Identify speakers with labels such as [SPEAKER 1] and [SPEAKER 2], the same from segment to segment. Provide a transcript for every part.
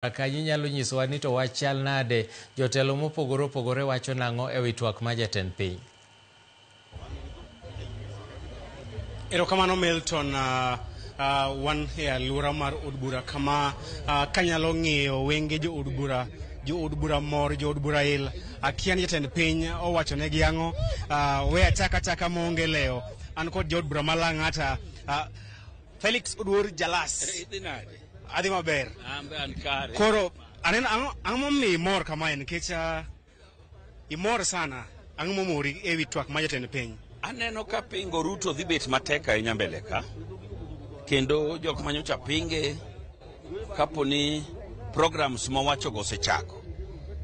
[SPEAKER 1] Kanyo inyalo nyisowa ni to wach chal nade, jotelo mopogore opogore wacho nang'o e wi twak ma jatend piny.
[SPEAKER 2] Erokamano Milton. Wan e alwora mar od bura kama kanyalo ng'iyo wenge jo od bura, jo od bura mor, jo od bura il. Akia ni jatend piny owacho negi ang'o. We achaka achaka maonge lewo. An kod jaod bura ma Lang'ata, Felix Oduor Jalas.
[SPEAKER 3] Idhi nade?
[SPEAKER 2] Adhi maber.
[SPEAKER 3] An be an kare.
[SPEAKER 2] Koro aneno ang'o momiyo imor kamae nikech imor sana. Ang'o momori ewi twak ma jatend piny?
[SPEAKER 3] Aneno ka pingo Ruto dhi bet matek ahinya mbele ka. Kendo jok manyocha pinge kapo ni programs mowachogo osechako.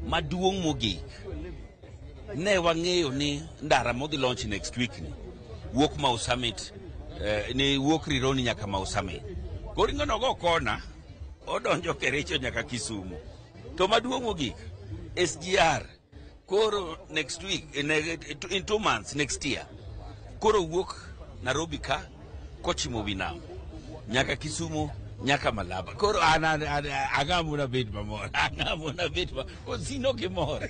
[SPEAKER 3] Maduong' mogik, ne wang'eyo ni ndara modhi launch next week ni wuok Mau Summit, ni wuok Rironi nyaka Mau Summit. Koro ing'e nogo kona, odonjo Kericho nyaka Kisumu. To maduong' mogik, SGR koro next week, in 2 months next year, koro wuok Nairobi ka kochimo wi nam nyaka Kisumu nyaka Malaba. Koro an ang'amo nabed mamor, ang'amo nabed osino kimor.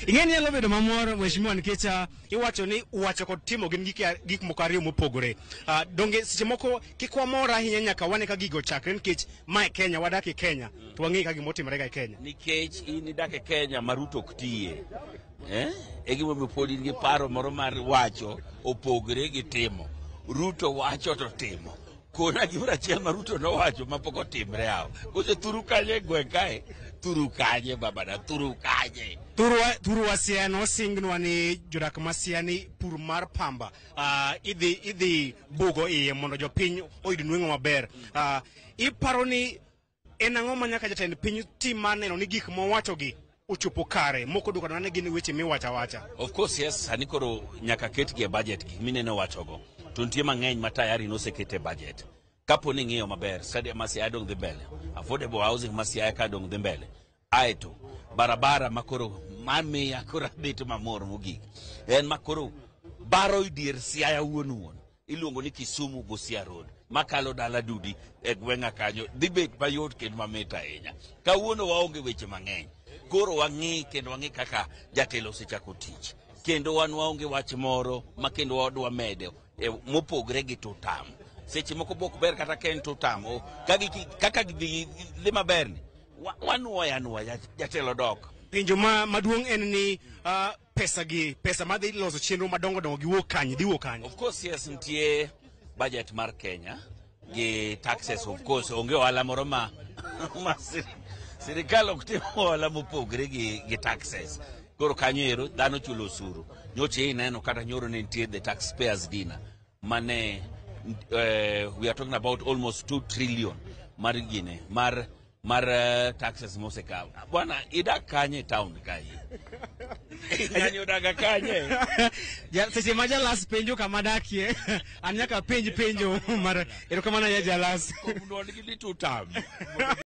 [SPEAKER 2] Ing'e ni nyalo bedo mamor, mheshimiwa, nikech iwacho ni wacho kod timo gin gik moko ariyo mopogore. Donge seche moko kik wamor ahinya nyaka wane ka gigo ochakre, nikech mae Kenya, wadak e Kenya to wang'e ka gimotimore ga e Kenya.
[SPEAKER 3] Nikech in idak e Kenya ma Ruto ok tiye. Eh? E gimomiyo pod in gi paro moro mar wacho opogre gi timo. Ruto wacho to timo. Kona gimoro achiel ma Ruto nowacho mapok otimre hawo. Kose thuru kanye e gweng' kae? Thuru kanye, babana, thuru kanye?
[SPEAKER 2] Thurwa Siaya nosingnwa ni jodak ma Siaya ni pur mar pamba idhi bugo iye mondo jopiny oyud nweng'o maber. Iparo ni en ang'o ma nyaka jatend piny tim mar neno ni gik mowachogi ochopo kare moko duoko ne gin weche miwacho awacha?
[SPEAKER 3] Of course, yes, sani koro nyaka ketgi e budget gik mineno wachogo. To nitie mang'eny ma tayari noseket e budget. Kapo ni ing'iyo maber, stadium ma Siaya dong' dhi mbele, affordable housing ma Siaya ka dong' dhi mbele. Aeto, barabara ma koro mamiya koro abet mamor mogik en ma koro baro e dier Siaya wuon wuon iluongo ni Kisumu Busia Road makalo dala Dudi e gweng'a kanyo dhi bet mayot kendo mamit ahinya. Kawuono waonge weche mang'eny. Koro wang'i kendo wang'i kaka jatelo osechako tich. Kendo wan waonge wach moro ma kendo wadwa medo e, mopogre gi tutam. Seche moko bok ber kata ka en tutam. Kaka dhi maber ni wanuoya anuoya jatelo dok.
[SPEAKER 2] Penjo ma maduong' en ni pesa gi pesa madhi loso chenro madongo dongo gi wuok kanye, dhi wuok kanye?
[SPEAKER 3] Of course, yes, nitie budget mar Kenya gi taxes. Of course, onge ohala moro ma sirikal ok tim ohala mopogre gi taxes. Koro kanyo ero dhano chulo osuru. Nyocha ineno kata nyoro ne nitie the taxpayers dinner mane we are talking about almost 2 trillion mar gine mar taxes mosekaw. Bwana, idak kanye e town kae? Ng'ani odaga kanye?
[SPEAKER 2] Seche ma Jalas penjo kama dakie, an nyaka penj penjo mar erokamano ya Jalas.
[SPEAKER 3] Kom dwondgi ni tutam.